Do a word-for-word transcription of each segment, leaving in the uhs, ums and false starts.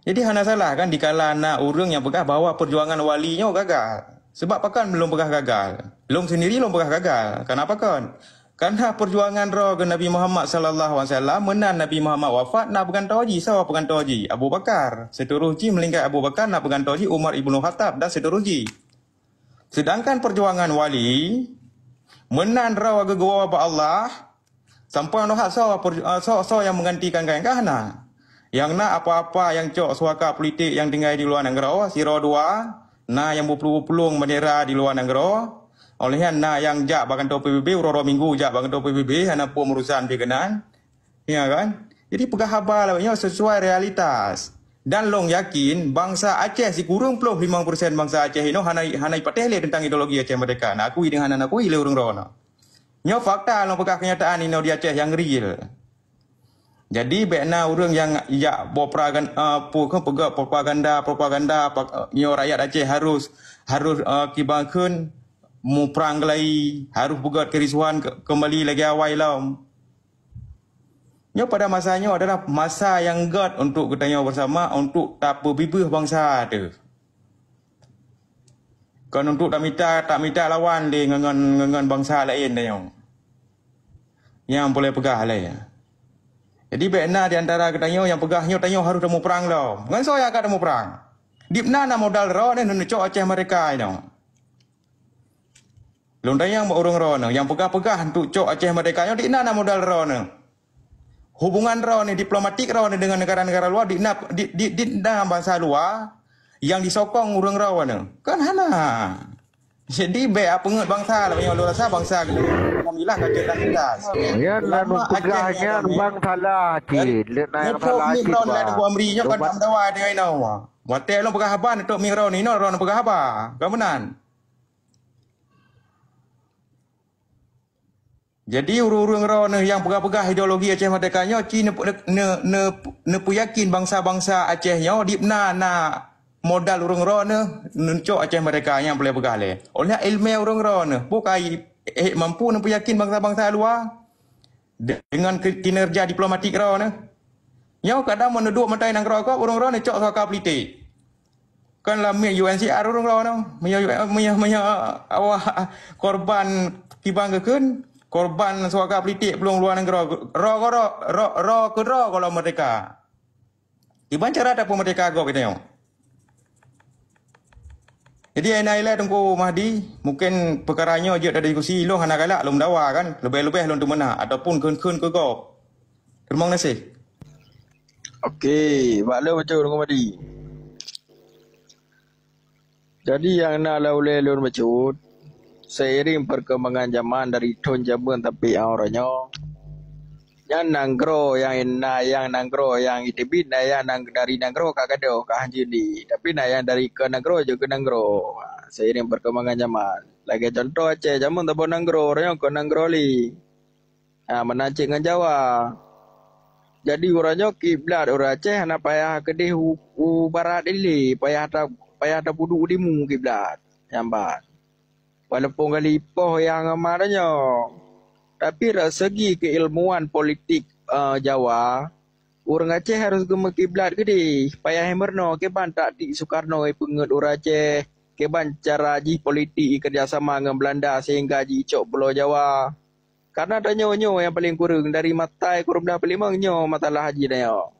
Jadi hana salah kan dikala na ureuëng nyang peugah bahwa perjuangan wali nyoe gagal. Sebab pakon lôn peugah gagal? Lôn sendiri lôn peugah gagal. Kenapa kon? Karena perjuangan droe keu Nabi Muhammad sallallahu alaihi wasallam meunan Nabi Muhammad wafat na peugantoe jih. Soe peugantoe jih? Abu Bakar. Seterus jih meulingkat Abu Bakar na peugantoe jih Umar ibnu Khattab dan seterus jih. Sedangkan perjuangan wali meunan droe geuwoe bak Allah, sampoe neuhat soe, soe, soe nyang menggantikan gobnyan ka hana. Nyang na apa-apa nyang cok suaka politik nyang tinggai di luwa nanggroe, sidroe dua, na nyang beuplueng-beuplueng bendera di luwa nanggroe, óh lheueh nyan na nyang jak bak kantô P B B, uroe-uroe minggu jak bak kantô P B B, hana peue urusan pih keunan. Ya kan? Jadi peugah haba lawét nyoe sesuai realitas. Dan lôn yakin bansa Aceh sikureueng ploh limong persen bansa Aceh inoe hana, hana ipatéh lé teuntang ideologi Aceh Merdeka. Nak akui deungon hana akui lé ureuëng droe nyoe. Nyoe fakta lôn peugah kenyataan inoe di Aceh nyang real. Jadi bék na ureuëng nyang jak boh pragan, uh, peugah propaganda, propaganda nyoe rakyat Aceh harus, harus uh, kiban kheun muprang geulai, harus peugét kerusuhan kembali lagée awai lom. Nyoe pada masa nyoe adalah masa nyang gét untuk geutanyoe bersama untuk tapeubibeuh bansa teuh. Kon untuk tamita, tamita lawan lé ngon, ngon, ngon bansa laén tanyoe. Nyang boleh peugah lé. Jadi bék na di antara geutanyoe nyang peugah nyoe tanyoe harus tamuprang lom. Ngon soe nyang ka tamuprang? Dibna na modal droe neucok Aceh Merdeka inoe. Lôn tanyong bak ureuëng droeneueh nyang peugah-peugah untuk cok Aceh Merdeka nyoe dikna na modal droeneueh. Hubungan droeneueh, diplomatik droeneueh dengan negara-negara luar dikna, di, di, dikna bansa luar nyang disokong ureuëng droeneueh. Kan hana. Jadi bék peungeut bansa lah, meunyoe lôn rasa bansa keuneuk alhamdulillah ka cok identitas. Nyan lanu peugah nyan bang salah cit. Leuet na nyang salah cit bang. Amri nyoe kan tak meudawa dengan inoe. Watée lôn peugah haba untuk mi droeneueh, inoe droeneueh peugah haba. Ka meunan. Jadi ureuëng-ureuëng droeneueh nyang peugah-peugah ideologi Aceh Merdeka nyoe ci neupeuyakin bansa-bansa Aceh nyoe dibna na modal ureuëng droeneueh neucok Aceh Merdeka nyang boleh peugah lé. Oleh ilmu ureuëng droeneueh, bukai ék mampu neupeuyakin bansa-bansa luwa dengan kinerja diplomatik droeneueh. Nyoe kadang meuneuduek meutai nanggroe gob ureuëng droeneueh cok suaka politik. Kan lam mit U N C R ureuëng droeneueh. Meunyoe, meunyoe, meunyoe awak korban kiban geukheun, korban suaka politik plueng luwa nanggroe, ro, ro, ro, ro keudroe gohlom merdeka. Kiban cara tapeumerdeka gob geutanyoe. Jadi ai na ilée Teungku Mahdi, mungkin peukara nyoe jeuet tadiskusi, lôn hana galak lôn meudawa kan, leubeh-leubeh lôn teumeuna ataupun kheun-kheun keu gob. Teurimong gaséh. Oke, bak lôn bacut Teungku Mahdi. Jadi nyang na lam ulée lôn bacut, seiring perkembangan zaman dari thon jameun sampai uroe nyoe, nyan nanggroe nyang na nyang nanggroe nyang iteubiet na nyang dari nanggroe ka gadôh ka hanjeut lé. Tapi na nyang dari keu nanggroe jeuet keu nanggroe. Seiring perkembangan zaman. Lagée contoh Aceh jameun saboh nanggroe, uroe nyoe kon nanggroe lé. Ha, meunan cit ngon Jawa. Jadi uroe nyoe kiblat ureuëng Aceh hana payah keudeh u, u barat ilée, payah ta, payah tapeuduek u timu kiblat. Nyang ban. Walaupun gali poh nyang ma nyoe, tapi dari segi keilmuan politik, eh, Jawa, ureuëng Aceh harus geumeukiblat keudeh. Payah meurunoe kiban taktik Sukarno ipeungeut ureuëng Aceh, kiban cara jih politik kerjasama ngon Belanda sehingga jicok Pulo Jawa. Karena tanyoe nyoe nyang paleng kureueng dari matai kureueng blah peulimong nyoe masalah jih tanyoe.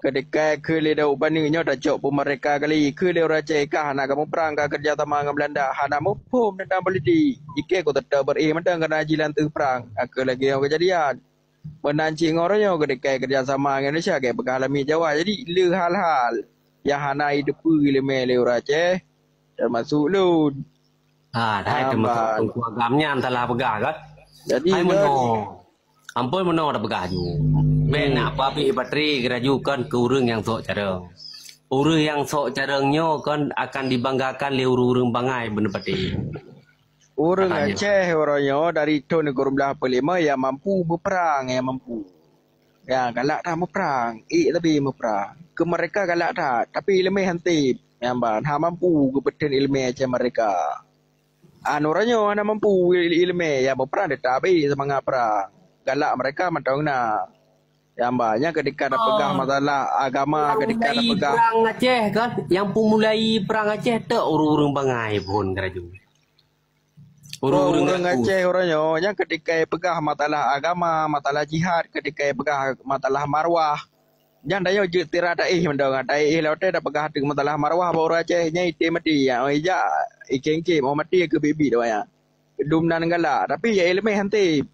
Keudeukai kheun lé Daud Paneuk nyoe tacok peumeureka kali, kheun lé ureuëng Aceh ka hana kamoe prang ka keureuja sama ngon Beulanda, hana muphom teuntang politik. Jikheun ku teutap beuréh mantong keunan jilan teuh prang, ka kheun lagée nyoe keujadian. Meunan cit ngon uroe nyoe keudeukai keureuja sama ngon Indonesia, ka peugah lamiet Jawa. Jadi, le hal-hal nyang hana jiteupeue iéleumé lé ureuëng Aceh, teumasok lôn. Ah, hai teumasok Teungku Agam nyan salah peugah kan? Jadi, hai meunoe. Ampôn meunoe tapeugah ju. Bèk nak pabéh batri geuraju kon keu ureuëng nyang sok carông. Ureuëng nyang sok carông nyoe kon akan dibanggakan lé ureuëng-ureuëng bangai beuneupatéh. Ureuëng Aceh uroe nyoe dari thon dua belas peuet lima ya mampu beuprang, ya mampu. Ya, galak that meuprang, ék tapi meuprang. Keu meureka galak that, tapi iéleumé han teb. Nyang ban, han mampu geupeutheun iéleumé Aceh meureka. An uroe nyoe hana mampu il-, iéleumé, ya meuprang teutap ék seumangat prang. Galak meureka mantong na. Nyang ban, nyang keudeuka tapeugah masalah agama, keudeuka tapeugah prang Aceh kan, nyang peumulai prang Aceh tok ureuëng-ureuëng bangai phon geuraju. Ureuëng-ureuëng Aceh uroe nyoe nyang keudeuka peugah masalah agama, masalah jihad, keudeuka peugah masalah marwah. Nyan tanyoe jeuet tira taéh mantong, taéh lé watée tapeugah teuk masalah marwah bak ureuëng Aceh, nyan item maté, ya, ijak ikem-kem, oh maté keu biet-biet awaknyan. Dum nan galak, tapi ya iéleumé han teb.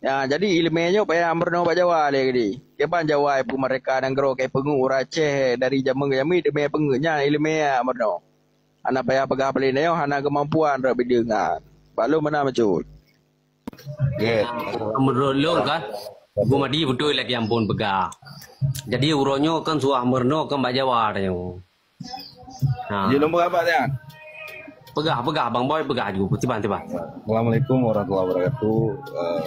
Ya, jadi iéleumé nyoe payah meurunoe bak Jawa lé keudeh. Kiban Jawa ipeumeureka nanggroe ka ipeungeuet ureuëng Aceh dari jamén-jamén teumé peungeuet nyan iéleumé ya meurunoe. Hana payah peugah paleng nyoe hana keumampuan rot bideueng nyan. Bak lôn meunan bacut. Menurut lôn kan, Teungku Mahdi beutôi lagée ampôn peugah. Jadi uroe nyoe kan suah meurunoe kan bak Jawa tanyoe. Ha. Jeuet lôn peugah bak nyan. Peugah, peugah, Bang Boy, peugah ju. Tiban, tiban. Assalamualaikum warahmatullahi wabarakatuh. Eh,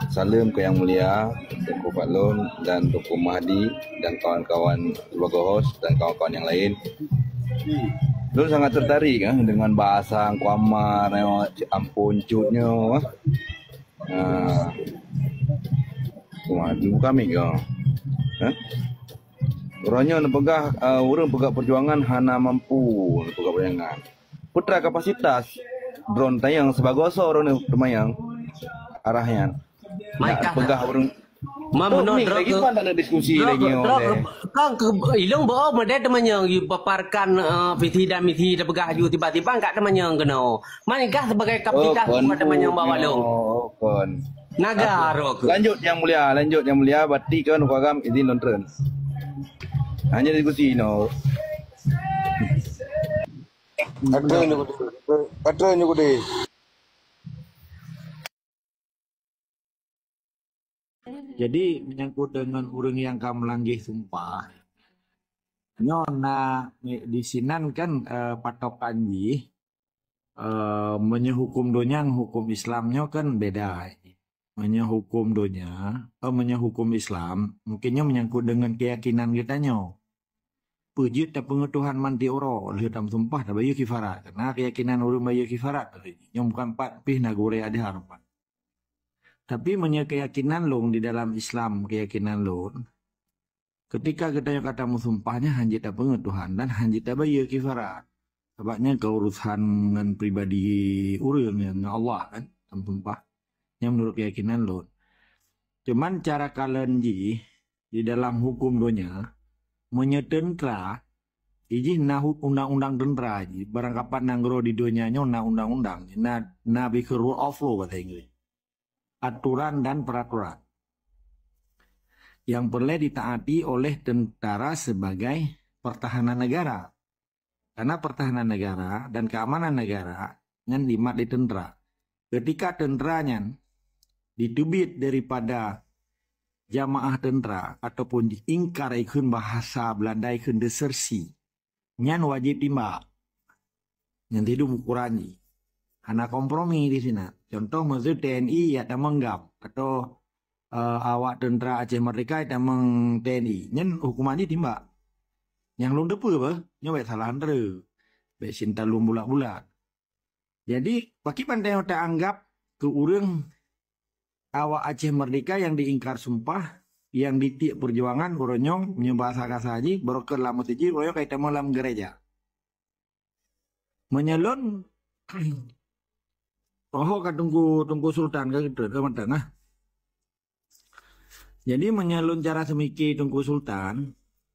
saleuem keu Yang Mulia Teungku Fadlon dan Teungku Mahdi dan kawan-kawan sebagai host dan kawan-kawan yang lain. Lôn sangat tertarik, eh, dengan bahasa Teungku Amar, eh, ampôn cut nyoe, eh. Ah. Wah, dibuka mic kau. Eh? Uroe nyoe neupeugah, eh, ureuëng peugah perjuangan hana mampu neupeugah perjuangan. Putra kapasitas drone tayang sibagoe soe droeneuh teumayang arah nyan. Nak peugah ureuëng. Meunoe lagi droe, pan ada diskusi lagi oleh. Kan ilong boh model teumanyong you paparkan, eh, visi dan misi tapeugah ju tiba-tiba enggak teumanyong keunoe. Meunikah sebagai kapasitas buat teumanyong bak lôn. Kon. Naga roh. Lanjut Yang Mulia, lanjut Yang Mulia, berarti kan program izin nonton. Hanya diskusi no. Kata nyukude. Kata nyukude. Jadi menyangkut dengan ureuëng nyang ka meulanggeh sumpah, nyoe na di sinan kan, eh, patokan jih, eh, meunyoe huköm donya ngon huköm Islam nyoe kan beda. Meunyoe huköm donya, eh, meunyoe huköm Islam, mungkin nyoe menyangkut dengan keyakinan geutanyoe. Peue jeuet tapeungeuet Tuhan manti uroe, lheueh tameusumpah tabayeue kifarat. Karena keyakinan ureuëng bayeue kifarat, nyoe bukan pat pih na gurée adhar pat. Tapi meunyoe keyakinan lôn di dalam Islam, keyakinan lôn, ketika geutanyoe ka tameusumpah nyan han jeuet tapeungeuet Tuhan dan han jeuet tabayeue kifarat. Sabab nyan keurusan ngon pribadi ureuëng nyan ngon Allah kan, tameusumpah. Nyan menurut keyakinan lôn. Cuman cara kalon jih di dalam huköm donya, meunyoe teuntra, ijih na hu-, undang-undang teuntra jih, barangkapat nanggroe di donya nyoe na undang-undang, na, na bikeu rule of law bahasa Inggris. Aturan dan peraturan yang perlu ditaati oleh tentara sebagai pertahanan negara. Karena pertahanan negara dan keamanan negara nyan jimat di teuntra. Ketika teuntra nyan diteubiet daripada jamaah teuntra ataupun diingkar ikheun bahasa Belanda ikheun desersi, nyan wajéb timbak. Nyan sidum ukuran jih. Hana kompromi di sinan. Contoh, meuseu T N I ya tamong GAM atau, eh, awak teuntra Aceh Merdeka ya tamong T N I. Nyan hukuman jih timbak. Nyang lôn teupeue beh, nyoe bèk salah andre. Bèk sinta lôn bulat-bulat. Jadi, pakriban tanyoe taanggap keu ureuëng awak Aceh Merdeka nyang diingkar sumpah, nyang ditiek peujuangan uroe nyoe, meunyoe bahasa kasa jih, barokon lam meuseujid, uroe nyoe ka jitamong lam gereja. Meunyoe lôn, oh ka Teungku, Teungku Sultan ka geutreun, ka mantong nah. Jadi, meunyoe lôn cara seumike Teungku Sultan,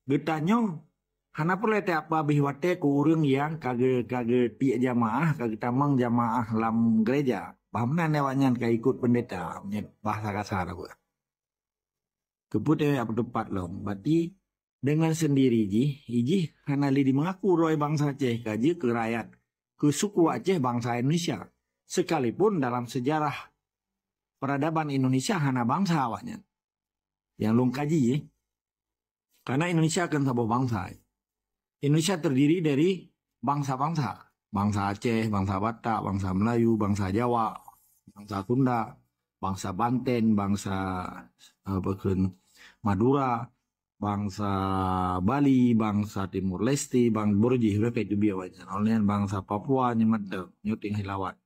Geutanyoe hana peureulée teuabéh watée keu ureuëng nyang ka geu-, ka geutiek jamaah, ka geutamong jamaah lam gereja. Bah meunan awaknyan ka ikot pendeta, meunyoe bahasa kasar apa. Keupeue teuh peuteupat lom? Berarti dengan sendiri jih, ijih hana lé jimeungaku droe bansa Aceh, ka jeuet keu rakyat, keu suku Aceh, bansa Indonesia. Sekalipun dalam sejarah peradaban Indonesia hana bansa awaknyan. Nyang lôn kaji, eh. Karena Indonesia kan saboh bansa. Indonesia terdiri dari bangsa-bangsa. Bangsa Aceh, bangsa Batak, bangsa Melayu, bangsa Jawa, bangsa Sunda, bangsa Banten, bangsa, apa kheun, Madura, bangsa Bali, bangsa Timor Leste, bang Borjih, mereka itu biar wajar. Oleh bangsa Papua, nyemat, nyoting hilawat.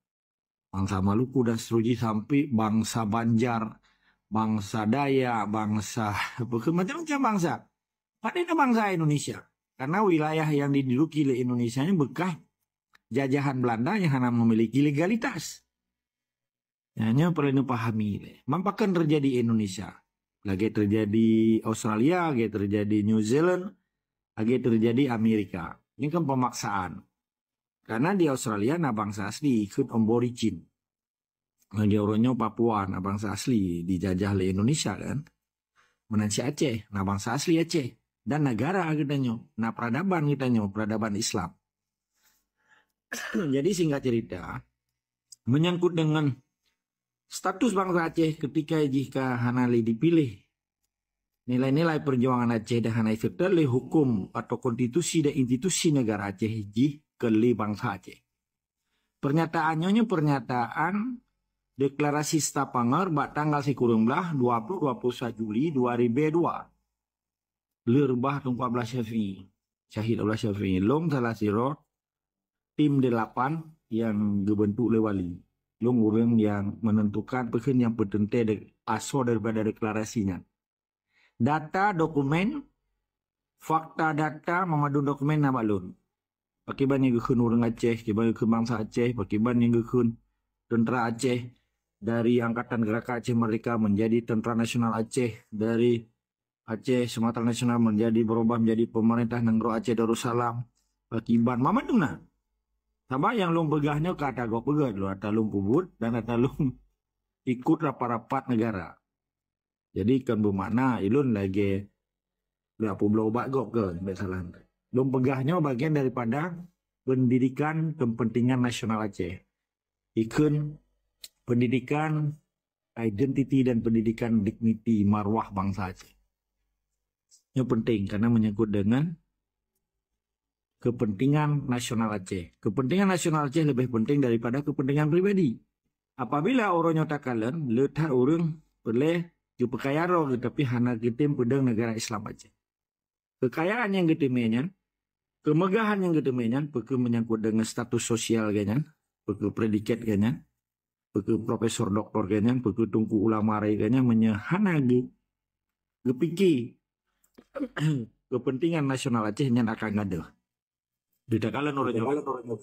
Bangsa Maluku dan seterusnya sampai bangsa Banjar, bangsa Dayak, bangsa macam-macam bangsa. Padahal bangsa Indonesia. Karena wilayah yang diduduki oleh Indonesia ini bekas jajahan Belanda yang hana memiliki legalitas. Hanya perlu dipahami. Mampakan terjadi Indonesia. Lagi terjadi Australia, lagi terjadi New Zealand, lagi terjadi Amerika. Ini kan pemaksaan. Karena di Australia na bangsa asli, ikut aborigin. Lagi orang nyoe Papua na bangsa asli dijajah oleh Indonesia kan. Meunan cit Aceh, na bangsa asli Aceh. Dan negara kita nyoe, na peradaban kita nyoe, peradaban Islam. Jadi singkat cerita, menyangkut dengan status bangsa Aceh ketika jih ka hana lé dipilih, nilai-nilai perjuangan Aceh dan hana serta lé hukum atau konstitusi dan institusi negara Aceh jih keu lé bangsa Aceh. Pernyataan nyoe pernyataan deklarasi Stavanger bak tanggal sikureueng blaih dua puluh dua puluh satu Juli dua ribu dua. Leurbah Teungku Abdullah Syafi'i, Syahid Abdullah Syafi'i, lom salah sidroe tim delapan yang geubentuk lé wali. Lom ureuëng yang menentukan peukheun yang peuteuntée de-, asoe daripada deklarasi nyan. Data, dokumen, fakta data, memadum dokumen na bak lôn. Pakiban nyang geukheun ureuëng Aceh, pakiban geukheun bangsa Aceh, pakiban nyang geukheun tentera Aceh, dari Angkatan Gerakan Aceh Merdeka menjadi Tentera Nasional Aceh, dari Aceh Sumatera Nasional menjadi berubah menjadi Pemerintah Negeri Aceh Darussalam, pakiban, memadum na. Sabab nyang lôn peugah nyoe ka ata gob peugah dulu, ata lôn peubuet dan ata lôn ikut rapat-rapat negara. Jadi kan bermakna ilôn lagi lé apa bloe ubat gob ke, bek salah. Lôn peugah nyoe bagian daripada pendidikan kepentingan nasional Aceh. Ikheun pendidikan identiti dan pendidikan digniti marwah bangsa Aceh. Nyoe penting karena menyangkut dengan kepentingan nasional Aceh. Kepentingan nasional Aceh lebih penting daripada kepentingan pribadi. Apabila orang nyoe takalon, le that ureuëng peureulée geupeukaya droe geuh, tapi hana geutem peudong negara Islam Aceh. Kekayaan nyang geuteumé nyan, kemegahan nyang geuteumé nyan, peukheun menyangkut dengan status sosial geuh nyan, peukheun predikat geuh nyan, peukheun profesor doktor geuh nyan, peukheun teungku ulama raya geuh nyan, meunyoe hana geu-, geupike kepentingan nasional Aceh nyan akan gadoh. Ditakalon ureuëng nyoe.